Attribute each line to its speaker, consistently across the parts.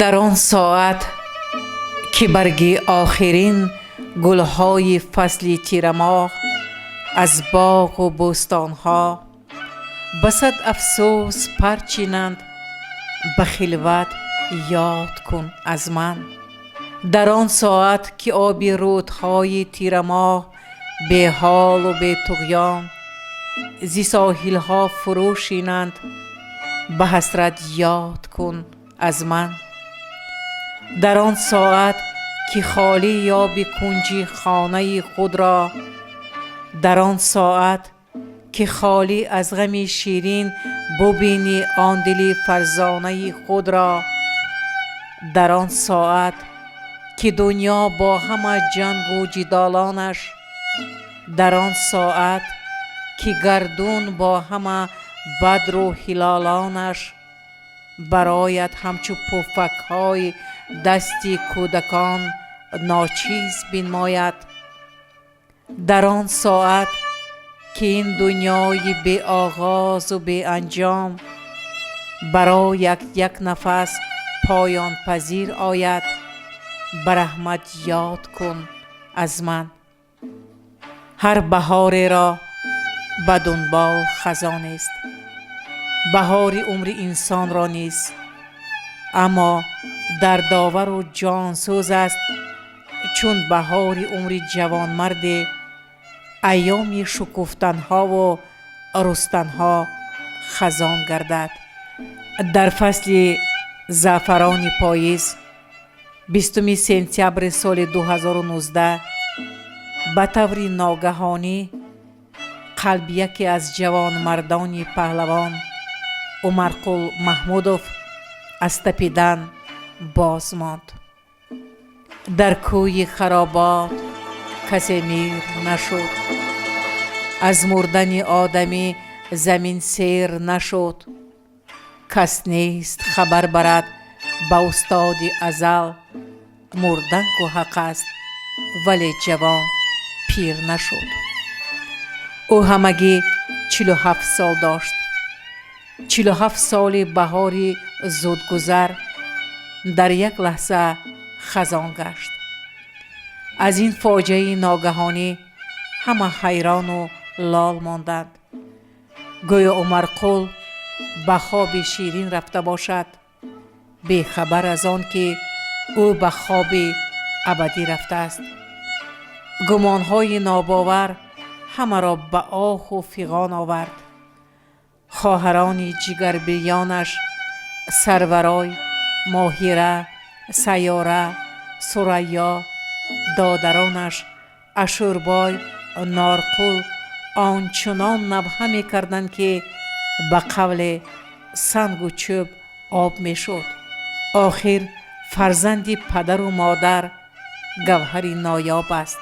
Speaker 1: Дар он соат ки барги охирин гулҳои фасли тирамоҳ аз боғу бӯстонҳо ба сад афсӯс парчинанд, ба хилват ёд кун аз ман. Дар он соат ки оби рӯдҳои тирамоҳ беҳолу бетуғён зи соҳилҳо фурӯ шинанд, ба ҳасрат ёд кун аз ман. Дар он соат ки холӣ ёби кунҷи хонаи худро, дар он соат ки холӣ аз ғами ширин бубинӣ он дили фарзонаи худро, дар он соат ки дунё бо ҳама ҷангу ҷидолонаш, дар он соат ки гардун бо ҳама бадру ҳилолонаш барояд ҳамчу пуфакҳои дасти кӯдакон ночиз бинмояд, дар он соат ки ин дунёи беоғозу беанҷом барояд як нафас поёнпазир ояд, ба раҳмат ёд кун аз ман. Ҳар баҳореро ба дунбол хазонест, баҳори умри инсонро низ, аммо дардовару ҷонсӯз аст, чун баҳори умри ҷавонмарде айёми шукуфтанҳову рустанҳо хазон гардад. Дар фасли заъфарони поиз 20 сентябри соли 2019 ба таври ногаҳонӣ қалби яке аз ҷавонмардони паҳлавон Умарқул Маҳмудов аз тапидан боз монд. Дар кӯи харобот касе мир нашуд, аз мурдани одамӣ замин сер нашуд. Кас нест хабар барад ба устоди азал, мурдан ку ҳақ аст, вале ҷавон пир нашуд. Ӯ ҳамагӣ 47 сол дошт. 47 соли баҳори зудгузар дар як лаҳза хазон гашт. Аз ин фоҷиаи ногаҳонӣ ҳама ҳайрону лол монданд. Гӯё Умарқул ба хоби ширин рафта бошад, бехабар аз он ки ӯ ба хоби абадӣ рафтааст. Гумонҳои нобовар ҳамаро ба оҳу фиғон овард. Хоҳарони ҷигарбиёнаш Сарварой, Моҳира, Сайёра, Сурайё, додаронаш Ашурбой, Норқул ончунон набҳа мекарданд, ки ба қавле сангу чӯб об мешуд. Охир фарзанди падару модар гавҳари ноёб аст.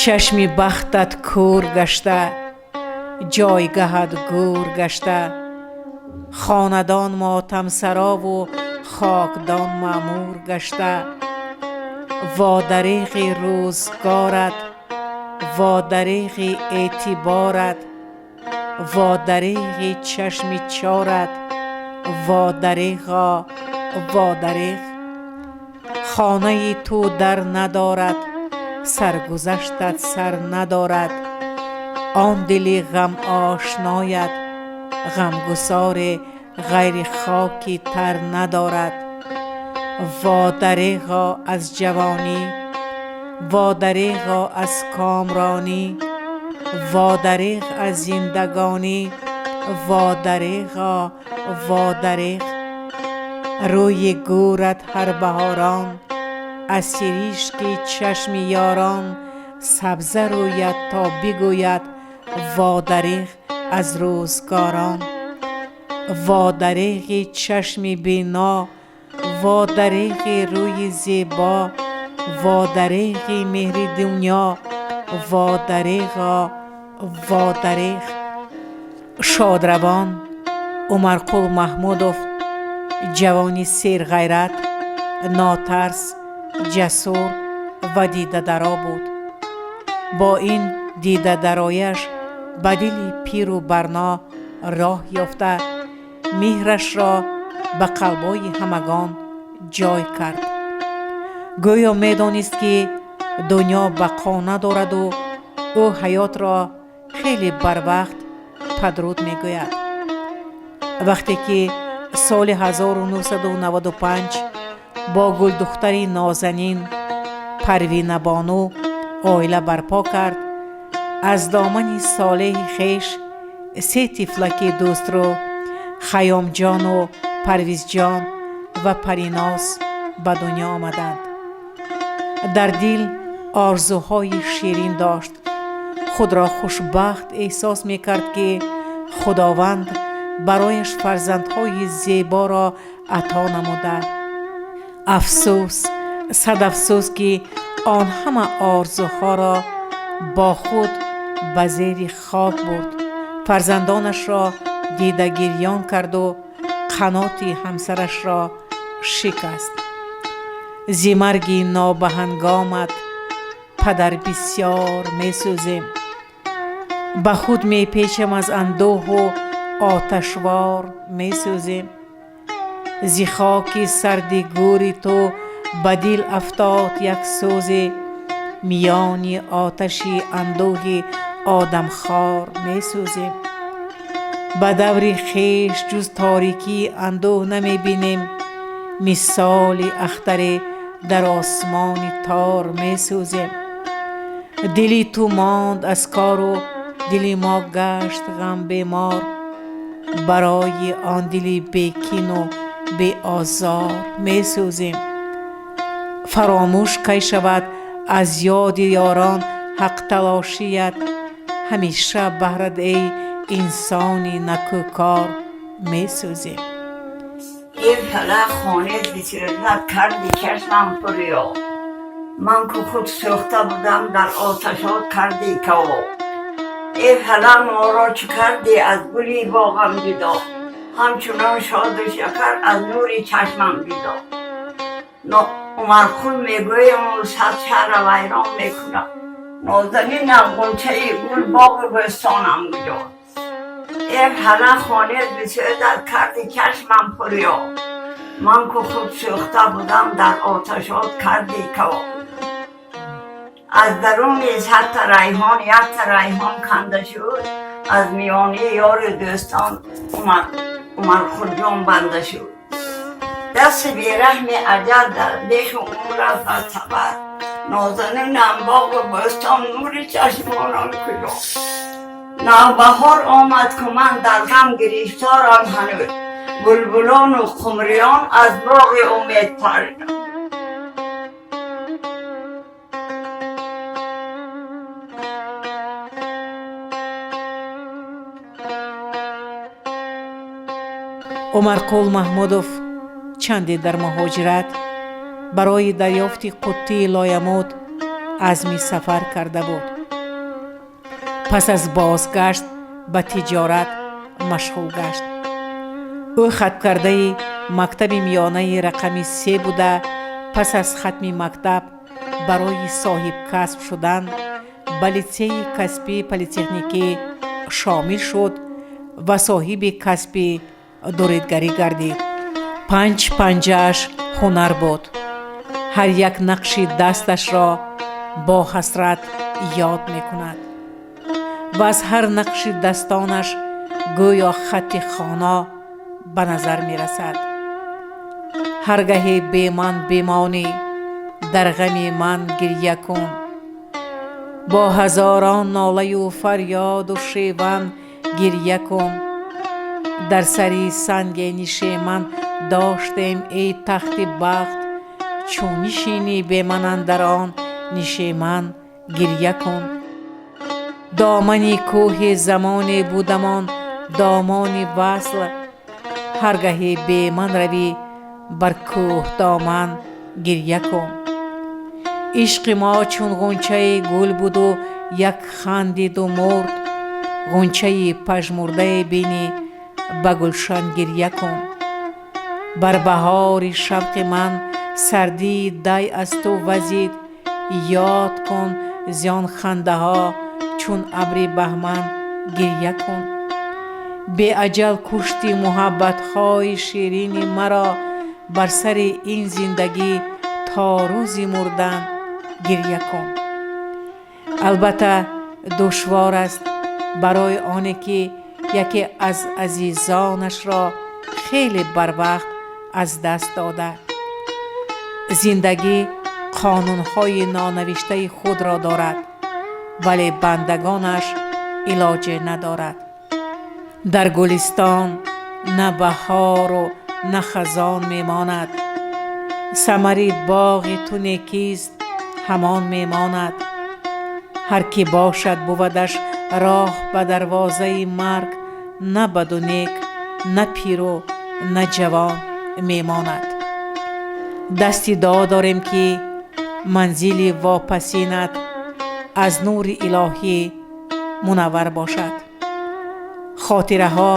Speaker 1: Чашми бахтат кӯр гашта, ҷойгаҳат гӯр гашта, хонадон мотамсарову хокдон маъмур гашта. Водареғи рӯзгорат, водареғи эътиборат, водареғи чашми чорат, водареғо, водареғ. Хонаи ту дар надорад, саргузаштат сар надорад. Он дили ғамошноят ғамгусоре ғайри хоки тар надорад. Водареғо аз ҷавонӣ, водареғо аз комронӣ, водареғ аз зиндагонӣ, водареғо, водареғ. Рӯи гӯрат ҳар баҳорон аз сиришки чашми ёрон сабза рӯяд, то бигӯяд водареғ аз рӯзгорон. Водареғи чашми бино, водареғи рӯи зебо, водареғи меҳри дунё, водареғо, водареғ. Шодравон Умарқул Маҳмудов ҷавони серғайрат, нотарс, ҷасур ва дидадаро буд. Бо ин дидадарояш ба дили пиру барно роҳ ёфта, меҳрашро ба қалбҳои ҳамагон ҷой кард. Гӯё медонист, ки дунё бақо надораду ӯ ҳаётро хеле барвақт падруд мегӯяд. Вақте ки соли 1995 бо гулдухтари нозанин Парвинабону оила барпо кард, аз домани солеҳи хеш се тифлаки дӯстрӯ, Хайёмҷону Парвизҷон ва Париноз ба дунё омаданд. Дар дил орзуҳои ширин дошт, худро хушбахт эҳсос мекард, ки Худованд барояш фарзандҳои зеборо ато намуда. Афсӯс, сад афсӯс, ки он ҳама орзуҳоро бо худ ба зери хок бурд, фарзандонашро дида гирён карду қаноти ҳамсарашро шикаст. Зи марги нобаҳангомат, падар, бисёр месӯзем. Ба худ мепечам аз андӯҳу оташвор месӯзем. Зи хоки сарди гӯри ту ба дил афтод як сӯзе, миёни оташи андӯҳи одамхор месӯзем. Ба даври хеш ҷуз торикии андӯҳ намебинем, мисоли ахтаре дар осмони тор месӯзем. Дили ту монд аз кору дили мо гашт ғамбемор, барои он дили бекину беозор месӯзем. Фаромӯш кай шавад аз ёди ёрон ҳақталошият, ҳамеша баҳрат, эй инсони накӯкор, месӯзем.
Speaker 2: Эй фалак, хоне бисӯзад, карди чашмам пурё. Ман ку худ сӯхта будам, дар оташот кардӣ кавоб. Эй фалак, моро чӣ кардӣ, аз гули боғам ҷудо, ҳамчунон шоду шакар аз нури чашмам ҷудо. Умарқул мегӯяму сад шаҳра вайрон мекунам. Нозанинам, ғунчаи гул, боғу бӯстонам куҷо? Эй фалак, хоне бисӯзад, карди чашмам пурё. Ман ку худ сӯхта будам, дар оташот кардӣ кавоб. Аз даруни садта райҳон якта райҳон канда шуд, аз миёни ёру дӯстон Умарқулҷон банда шуд. Дасти бераҳми аҷал дар бехи умр рафт аз табар. Нозанинам, боғу бӯстон, нури чашмонам куҷо? Навбаҳор омад, ку ман дар ғам гирифторам ҳанӯз, булбулону қумриён аз боғи умед париданд.
Speaker 1: Умарқул Маҳмудов чанде дар муҳоҷират барои дарёфти қуттии лоямут азми сафар карда буд. Пас аз бозгашт ба тиҷорат машғул гашт. Ӯ хаткардаи мактаби миёнаи рақами се буда, пас аз хатми мактаб барои соҳибкасб шудан ба литсеи касбии политехникӣ шомил шуд ва соҳиби касби дуридгарӣ гардид. Панҷ панҷааш ҳунар буд, ҳар як нақши дасташро бо ҳасрат ёд мекунад ва аз ҳар нақши дастонаш гӯё хатти хоно ба назар мерасад. Ҳар гаҳе бе ман бимонӣ, дар ғами ман гирья кун, бо ҳазорон нолаю фарёду шеван гирья кун. Дар сари санге нишеман доштем, эй тахти бахт, чун нишинӣ бе ман андар он нишеман гирья кун. Домани кӯҳи замоне будамон домони васл, ҳар гаҳе бе ман равӣ, бар кӯҳдоман гирья кун. Ишқи мо чун ғунчаи гул буду як хандиду мурд. Ғунчаи пажмурдае бинӣ, ба гулшан гирья кун. Бар баҳори шавқи ман сардии дай аз ту вазид, ёд кун зи он хандаҳо чун абри баҳман гирья кун. Беаҷал кушти муҳаббатҳои ширини маро, бар сари ин зиндагӣ то рӯзи мурдан гирья кун. Албатта, душвор аст барои оне ки яке аз азизонашро хеле барвақт аз даст дода. Зиндагӣ қонунҳои нонавиштаи худро дорад, вале бандагонаш илоҷе надорад. Дар гулистон на баҳору на хазон мемонад, самари боғи ту некист, ҳамон мемонад. Ҳар кӣ бошад, бувадаш роҳ ба дарвозаи марг, на баду нек, на пиру на ҷавон мемонад. Дасти дуо дорем, ки манзили вопасинат аз нури илоҳӣ мунаввар бошад. Хотираҳо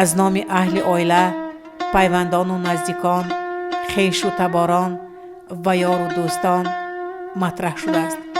Speaker 1: аз номи аҳли оила, пайвандону наздикон, хешу таборон ва ёру дӯстон матраҳ шудааст.